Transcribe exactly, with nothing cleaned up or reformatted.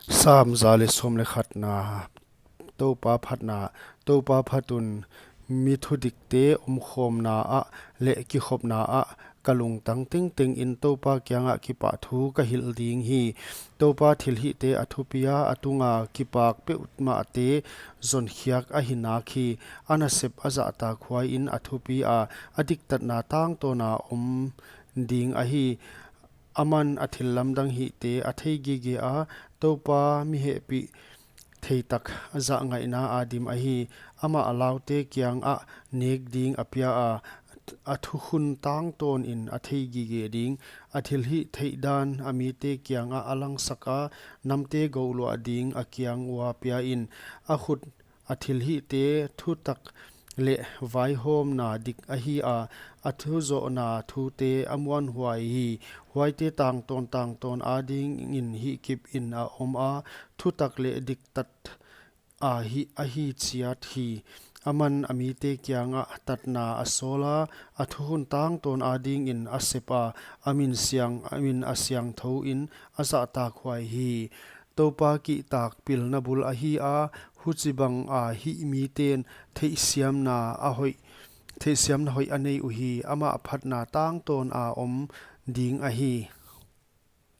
Sam za leh sawm leh khatna. Toupa phatna. Toupa phat un, mi thudikte omkhawmna ah leh kikhopna ah ka lungtang tengtengin Toupa kiangah kipahthu ka hilh ding hi. Toupa thilhihte a thupi a, a tunga kipak peuhmahte zonkhiak ahi nak hi. A nasep a zahtakhuaiin a thupi a, a diktatna tangtawna om ding ahi. Aman a thillamdang hihte a theigige a, Toupa mi hehpih theitak zahngaihna a dim ahi. Amah a laute kiangah nek ding a pia a, a thukhun tangtawnin a theigige ding. A thilhih theihdan a mite kiangah a langsak a, namte gouluah ding a kiang ua piain, a khut a thilhihte thutak leh vaihawmna dik ahi a, a thuzohna thute a muanhuai hi. Huaite tangtawn tangtawn adingin hihkipin a om a, thutak leh diktat a hih, ahi chiat hi. Aman a mite kiangah tatna a sawl a, a thukhun tangtawn adingin a sep a, a min siang, a min a siangthouin a zahtakhuai hi. Toupa kihtak pilna bul ahi a, huchibanga hih miten theihsiamna a hoih, theihsiamna hoih a nei uhi. Amah phatna tangtawna om ding ahi.